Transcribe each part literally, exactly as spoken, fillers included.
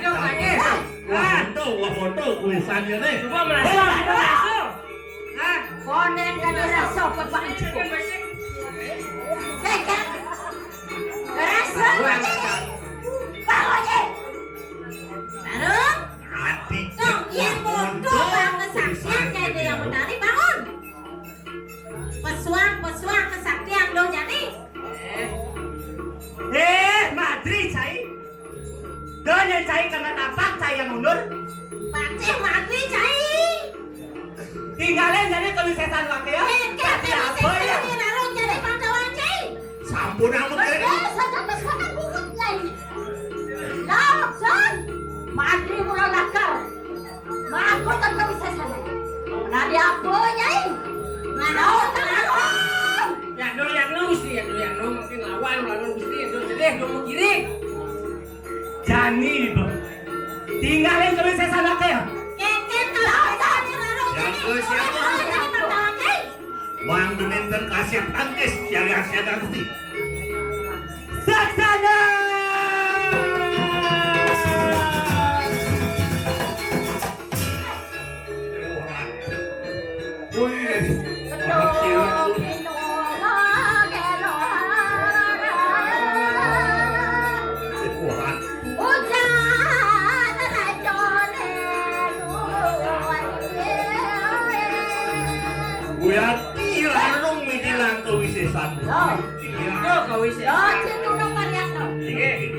Wah, foto, wah, foto, kuwi sanjane. Coba merasa, merasa. Hah? Konen kan rasa beban cukup. Pegang. Rasa. Bawa, Cik. Bawa, Cik. Baru. Ati. Dong, iya, foto, bang, kesaksian, jadi yang bertani, bangun. Pesuang, pesuang, kesaktian, dong, jadi. Eh, madri, Cai. Dene cai kena tapak cai yang mundur. Pacih mati cai. Tinggalin jadi kewisesan wakil. Tapi apa ya? Ini lalu jadi pahlawan cai. Sampun aku kira. Saja pesukan bungut nyai. Lawan, mati mula lakar. Mangko kan kewisesan. Nah, di apa nyai? Nah, oh, tenang. Ya, no, ya, no, Gusti, ya, no, ya, no, mungkin lawan, lawan Gusti, ya, no, jadi, no, mau kiri. Jani to. Tinggalin kewisesan akeh. Keket kalau jani raro jani. Wang dumen terkasih tangkis siaga-siaga Gusti. Saksana. Wih. Buyati larung mitilang kawisesan. Iya, kawisesan. Inggih.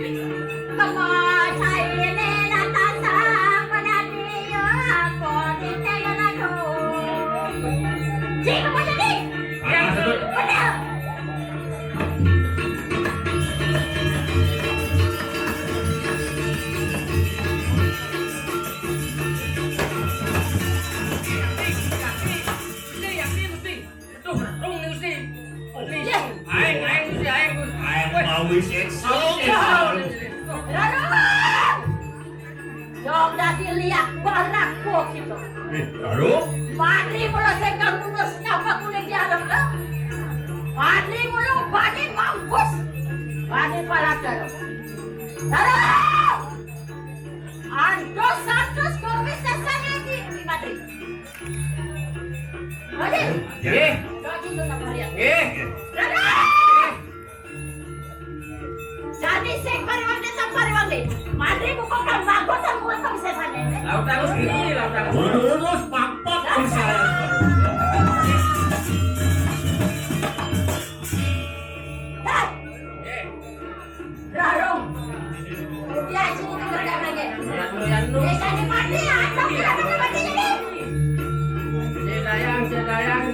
Cik, apa jadi? Iya, betul. Betul. Aing, aing, Gusti, aing, Gusti. Aing mau wis esuk. Aduh. Yang dadi liak barang kok gitu. Eh, aduh. Mati mula senggang nunus nyapa kulit di arep, eh. Mati mula bani mampus. Bani palajar. Aduh. Andos, andos, kowe sesane iki mati. Mati. Nggih. Lagi tetap harian. Nggih. Aduh. Jadi sing pariwang tetap pariwang iki. Mati buka kan bagus kan kulit kok sesane. Laut terus iki, laut terus. Lurus, pampak, bisa. Hah? Nggih. Rarung. Dia sini kerja lagi. Desa di mati, atau tidak ada mati jadi. Sedayang, sedayang.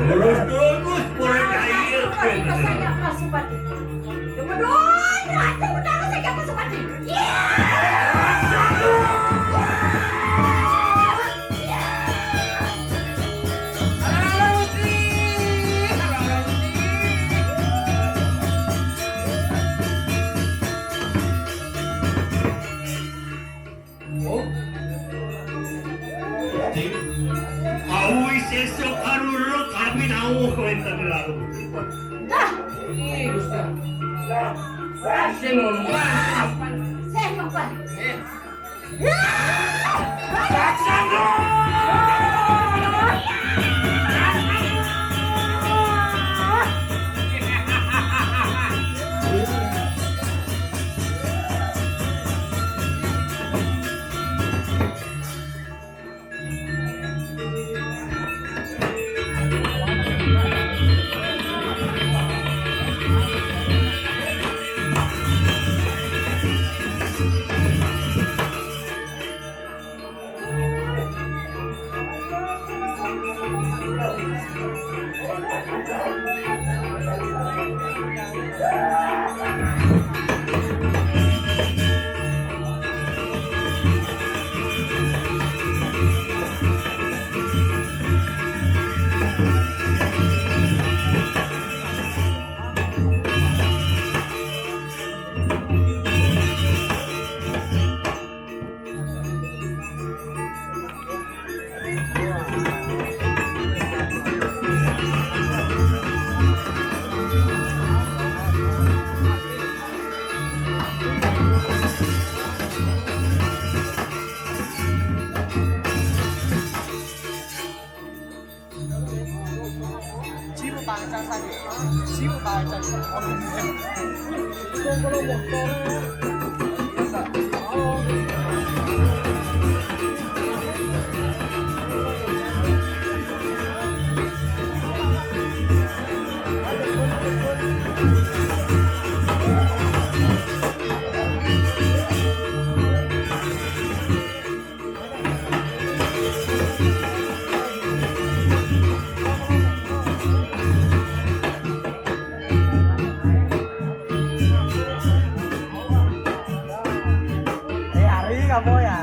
Lurus, lurus, boleh cair. Saya Pak Supati. Kemudian, ratu utara saya Pak Supati. Iya. Awi sesuk karo kami nawuh wénten lalu. Dah. Sing ngomong. Sing ngomong. Eh, hari kamu ya.